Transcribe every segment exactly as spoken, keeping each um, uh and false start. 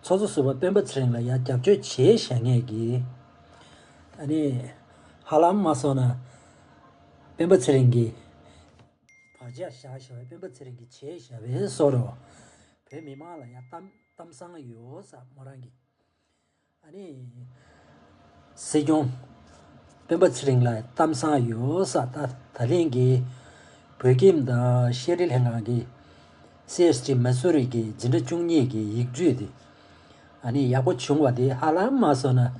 ཚོགས་གཙོ་ཟུར་པ་སྤེན་པ་ཚེ་རིང་ལ་ཡང་རྒྱབ་སྐྱོར་བྱས་བཞག་མཁན་གྱི། ཨ་ནི་ཧ་ལམ་མ་སོང་ན་སྤེན་པ་ཚེ་རིང་གི་བག་ཆགས་བཞག་བཞག་པའི་སྤེན་པ་ཚེ་རིང་གིས་བྱས་བཞག་པའི་བཟོ་འདྲ། བོད་མི་མང་ལ་ཡང་གཏམ་གཏམ་བཟང་ཡོད་ས་མོ་རང་གིས། ཨ་ནི། སྲིད་སྐྱོང་སྤེན་པ་ཚེ་རིང་ལ་གཏམ་བཟང་ཡོད་ས། ད་ད་ལན་གྱི་བོད་ཁྱིམ་དང་ཤེས་རིག་ལྷན་ཁང་གི་སི་ཨེས་ཊི་མ་སུ་རི་གི་འཛིན་གྲྭ་བཅུ་གཉིས་ཀྱི་ཡིག་འབྲུ་དེ། ཨ་ནི་ཡག་པོ་བྱུང་བ་དེ་ཧ་ལམ་མ་སོང་ན།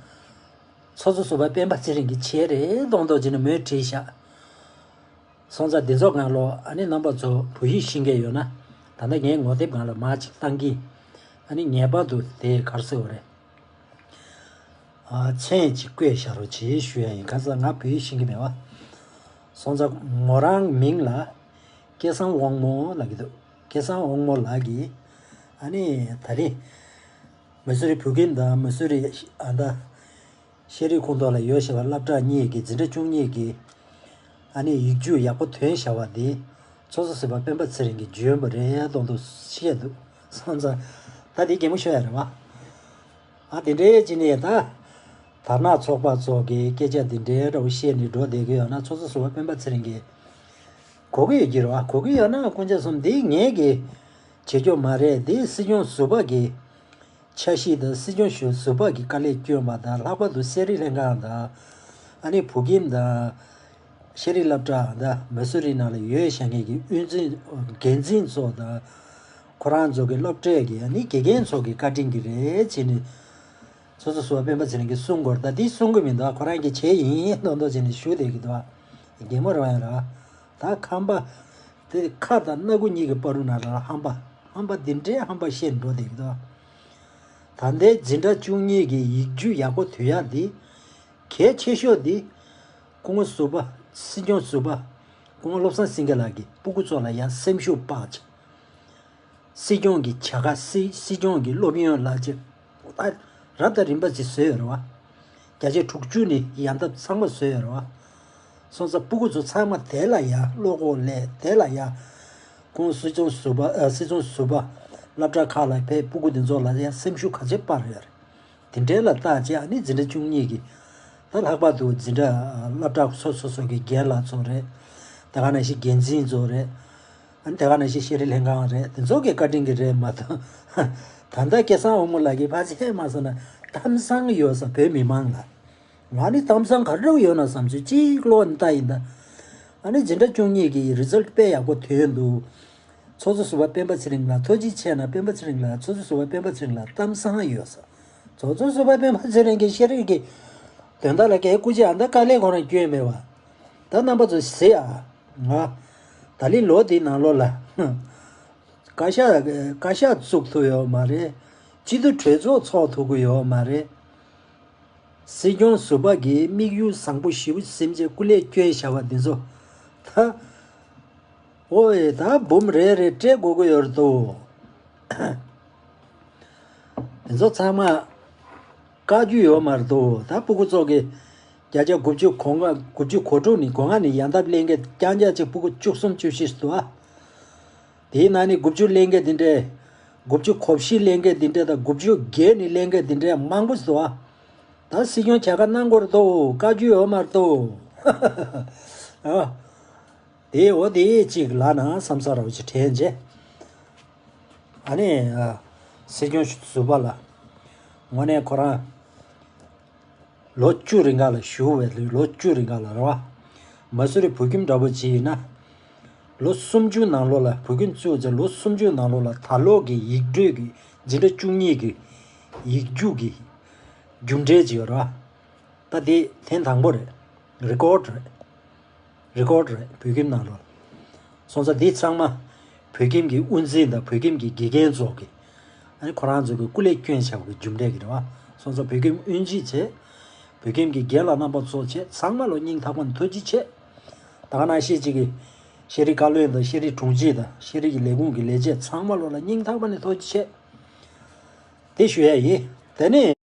ཚོགས་གཙོ་ཟུར་པ་སྤེན་པ་ཚེ་རིང་གིས་བྱས་རེད་མདོག་མདོག་བྱས་ནས་མོས་བྲིས་བཞག་སོང་ཙང་འདི་ཚོ་སྒང་ལོགས་ཨ་ནི་རྣམ་པ་ཚོ་བོད་ཡིག་ཤེས་མཁན་ཡོད་ན། ད་ལྟ་ངའི་ངོ་དེབ་སྒང་ལ་མར་ཅིག་བཏང་གི། ཨ་ནི་ངེས་པར་དུ་དེ་ག་རེ་ཟེར་དགོས་རེད། ཨ་མཚན་ཅིག་བཀོད་བཞག་རོགས་གྱིས་ཞུ་ཡ་ཡིན། ག་ས་ང་བོད་ཡིག་ཤེས་ཀྱི་མེད་པ། སོང་ཙང་མོ་རང་མིང་ལ་སྐལ་བཟང་དབང་མོ་ལབ་ཀྱི་འདུག་སྐལ་བཟང་དབང་མོ་ལགས་ཀྱིས་ཨ་ནི་ད་རེས་མ་སུ་རི་བོད་ཁྱིམ་དང་མ་སུ་རི་ཨ་ད་ཤེས་རིག་ཁོངས་གཏོགས་ལ་ཡོད་བཞག་པ་སློབ་གྲྭ་གཉིས་ཀྱི་འཛིན་གྲྭ་བཅུ་གཉིས་ཀྱི་ཨ་ནི་ཡིག་རྒྱུགས་ཡག་པོ་ཐོན་བཞག་པ་འདི་ཚོགས་གཙོ་ཟུར་པ་སྤེན་པ་ཚེ་རིང་གིས་བརྗོད་པ་རེད་མདོག་མདོག་བཤད་འདུག་སོང་ཙང་ད་འདི་གད་མོ་ཤོར་ཡ་རེད་བ། ཨ་དེ་འདྲའི་ཅི་ནས་ད་དར་ནག་ཚོགས་པ་ཚོ་གི་སྐད་ཆ་འདི་འདྲའི་འདྲ་བོ་བཤད་ནས་འགྲོ་བསྡད་ཀྱི་ཡོད་ན་ཚོགས་གཙོ་ཟུར་པ་སྤེན་པ་ཚེ་རིང་གིས་གོ་གི་ཡོད་ཀྱི་རེད་བ། གོ་གི་ཡོད་ན་སྐུ་མཁྱེན་གསུམ་འདི་ངེད་ཀྱི་བྱེད་སྐྱོ་མ་རེད། འདི་སྲིད་སྐྱོང་ཟུར་པ་གི་འཆར་གཞི་དང་སྲིད་སྐྱོང་ཟུར་པ་གི་དཀའ་ལས་བསྐྱོན་པ་དང་ལྷག་པར་དུ་ཤེས་རིག་ལྷན་ཁང་དང་ཨ་ནི་བོད་ཁྱིམ་དང་ཤེས་རིག་སློབ་གྲྭ་དང་མ་སུ་རི་ནང་ལ་ཡོད་བཞག་མཁན་གྱི་དབུ་འཛིན་འགན་འཛིན་ཚོ་དང་ཁོ་རང་ཚོ་གི་སློབ་གྲྭའི་གི་ཨ་ནི་དགེ་རྒན་ཚོ་གི་བཀའ་དྲིན་གྱིས་རེད་ཅེས་ནས་ཚོགས་གཙོ་ཟུར་པ་སྤེན་པ་ཚེ་རིང་གིས་གསུང་དགོས་རེད། ད་འདི་གསུང་གི་མི་འདུག་ཁོ་རང་གིས་བྱས་ཡིན་མདོག་མདོག་བྱས་ནས་ཞུ་བསྡད་ཀྱི་འདུག་ཨ། གད་མོ་རེད་བ་ཡ་ར། ད་ཁམས་པ་དེ་ཁ་དང་སྣ་ཁུག་གཉིས་ཀྱི་བར་དུ་ན་ར་ཧམ་པ་ཧམ་པ་འདི་འདྲའི་ཧམ་པ་བཤད་འགྲོ་བསྡད་ཀྱི་འདུག་ད་ལྟའི་འཛིན་གྲྭ་བཅུ་གཉིས་ཀྱི་ཡིག་རྒྱུགས་ཡག་པོ་ཐོན་ཡག་འདི་གལ་ཆེ་ཤོས་འདི་སྐུ་ངོ་ཟུར་པ་སྲིད་སྐྱོང་ཟུར་པ་སྐུ་ངོ་བློ་བཟང་སེང་གེ་ལགས་ཀྱིས་སྤུ་གུ་ཚོ་ལ་ཡང་སེམས་ཤུགས་སྤར་བྱས། སྲིད་སྐྱོང་གི་བྱ་དགའ་སྲིད་སྲིད་སྐྱོང་གི་སློབ་ཡོན་ལ་ཅིག་ད་རབ་དང་རིམ་པ་ཅིག་བཟོས་ཡོད་རེད་བ། བརྒྱ་ཆ་དྲུག་ཅུ་ནས་ཡང་ཐབས་ཚང་མ་བཟོས་ཡོད་རེད་བ། སོང་ཙང་སྤུ་གུ་ཚོ་ཚང་མ་དེ་ལ་ཡང་བློ་ཁོག་སླེབས་དེ་ལ་ཡང་ཁོང་སྲིད་སྐྱོང་ཟུར་པ་ཨ་སྲིད་སྐྱོང་ཟུར་པ་སློབ་གྲྭ་ཁག་ལ་ཕེབས་སྤུ་གུ་འདི་ཚོ་ལ་ཡང་སེམས་ཤུགས་ག་ཚོད་སྤར་ཡོད་རེད། དེ་འདྲའི་ལ་བརྟག་བྱས་ཨ་ནི་འཛིན་གྲྭ་བཅུ་གཉིས་ཀྱི་ད་ལྷག་པར་དུ་འཛིན་གྲྭ་སློབ་གྲྭ་སོ་སོ་སོ་གི་རྒན་ལགས་ཚོ་རེད། ད་ག་ནང་བཞིན་འགན་འཛིན་ཚོ་རེད། ཨ་ནི་ད་ག་ནང་བཞིན་ཤེས་རིག་ལྷན་ཁང་རེད། དེ་ཚོ་གི་བཀའ་དྲིན་གྱིས་རེད་མ་གཏོགས། ད་ལྟ་སྐལ་བཟང་དབང་མོ་ལགས་ཀྱིས་ཕལ་ཆེར་མ་སོང་ན་གཏམ་བཟང་ཡོད་ས་བོད་མི་མང་ལ། ང་ནི་གཏམ་བཟང་ག་རེ་ཡོད་ན་བསམ་ཚུལ་གཅིག་ཀློག་ནས་ལྟ་ཡིན་ད། ཨ་ནི་འཛིན་གྲྭ་བཅུ་གཉིས་ཀྱི་རི་ཛལ་ཊི་དཔེ་ཡག་པོ་ཐོན་འདུག་ཚོགས་གཙོ་ཟུར་པ་སྤེན་པ་ཚེ་རིང་ལགས་ཐུགས་རྗེ་ཆེ་གནང་། སྤེན་པ་ཚེ་རིང་ལགས་ཚོགས་གཙོ་ཟུར་པ་སྤེན་པ་ཚེ་རིང་ལགས་གཏམ་བཟང་ཡོད་ས། ཚོགས་གཙོ་ཟུར་པ་སྤེན་པ་ཚེ་རིང་གི་ཤེས་རིག་གི་དོན་དག་ལ་སྐད་སྐུ་མཁྱེན་ཨ་ད་དཀའ་ལས་ཁོ་རང་བསྐྱོན་མེད་པ། ད་རྣམ་པ་ཚོ་གཟིགས་ཨ། ང་ད་ལི་ལོ་འདི་ནང་ལོགས་ལ་བཀའ་ཤག་བཀའ་ཤག་བཙུགས་ཐུབ་ཡོད་མ་རེད། སྤྱི་འཐུས་གྲོས་ཚོགས་ཚོགས་ཐུབ་ཀྱི་ཡོད་མ་རེད། སྲིད་སྐྱོང་ཟུར་པ་གིས་དམིགས་ཡུལ་བཟང་པོ་ཞེ་པོ་ཅིག་སེམས་ཅན་སྐུ་ལས་བསྐྱོན་བཞག་པ་འདི་ཚོ་ད། ཨོ་ཡེ་ད་འབུམ་རེ་རེ་སྤྲད་དགོས་ཀྱི་ཡོད་རེད་དོ། འདི་ཚོ་ཚང་མ་བཀའ་བརྒྱུད་ཡོད་མ་རེད་དོ། ད་སྤུ་གུ་ཚོ་གི་བརྒྱ་ཆ་དགུ་བཅུ་གོ་ལྔ་དགུ་བཅུ་གོ་དྲུག་ནས་གོ་ལྔ་ནས་ཡང་ཐབས་ལེན་མཁན་རྐྱང་རྐྱང་གཅིག་སྤུ་གུ་བཅུ་གསུམ་བཅུ་བཞི་ཞིག་འདུག་ཨ། དེའི་ནང་ནས་དགུ་བཅུ་ལེན་མཁན་དེ་འདྲས། དགུ་བཅུ་གོ་བཞི་ལེན་མཁན་དེ་འདྲས་དང་དགུ་བཅུ་བརྒྱད་ནས་ལེན་མཁན་དེ་འདྲས་མང་པོ་ཞིག་འདུག་ཨ། ད་སྲིད་སྐྱོང་བྱ་དགའ་གནང་དགོས་རེད་དོ། བཀའ་བརྒྱུད་ཡོད་མ་རེད་དོ། ཨ། དེ་འོ་དེ་གཅིག་ལབ་ན་བསམ་ས་ར་བ་ཅིག་དྲན་རྗེས། ཨ་ནི་ཨ། སྲིད་སྐྱོང་ཟུར་པ་ལ་དངོས་གནས་ཁོ་རང་ལོ་བཅུ་རིང་ག་ལ་བཞུགས་པའི་ལོ་བཅུ་རིང་ག་ལ་རེད་བ། མ་སུ་རི་བོད་ཁྱིམ་འདྲ་པོ་ཅིག་ཡིན་ན། ལོ་སུམ་ཅུ་ནང་ལོགས་ལ་བོད་ཁྱིམ་བཙུགས་ཚེ་ལོ་སུམ་ཅུ་ནང་ལོགས་ལ་ད་ལོ་གི་ཡིག་འབྲུ་གི་འཛིན་གྲྭ་བཅུ་གཉིས་ཀྱི་ཡིག་རྒྱུགས་ཀྱི་རྒྱུ་འབྲས་ཅིག་ཡོད་རེད་བ། ད་དེ་ཐེངས་དང་པོ་རེད། རི་ཀོཌ་རེད། རི་ཀོཌ་རེད་བོད་ཁྱིམ་ནང་ལོགས། སོང་ཙང་འདི་ཚང་མ་བོད་ཁྱིམ་གྱི་དབུ་འཛིན་དང་བོད་ཁྱིམ་གྱི་དགེ་རྒན་ཚོ་གི་ཨ་ནི་ཁོ་རང་ཚོ་གི་སྐུ་ལས་བསྐྱོན་བྱ་བ་གི་རྒྱུ་འབྲས་ཀྱི་རེད་བ། སོང་ཙང་བོད་ཁྱིམ་དབུ་འབྱེད་བྱས། བོད་ཁྱིམ་གྱི་རྒན་ལགས་རྣམ་པ་ཚོ་བྱས་ཚང་མ་ལ་སྙིང་ཐག་པ་ནས་ཐུགས་རྗེ་ཆེ། ད་ག་ནང་བཞིན་གཅིག་གི་ཤེས་རིག་བཀའ་བློན་དང་ཤེས་རིག་དྲུང་ཆེ་དང་ཤེས་རིག་གི་ལས་ཁུངས་ཀྱི་ལས་བྱེད་ཚང་མ་ལོ་ལ་སྙིང་ཐག་པ་ནས་ཐུགས་རྗེ་ཆེ། དེ་ཞུ་ཡ་ཡིན། དེ་ནས་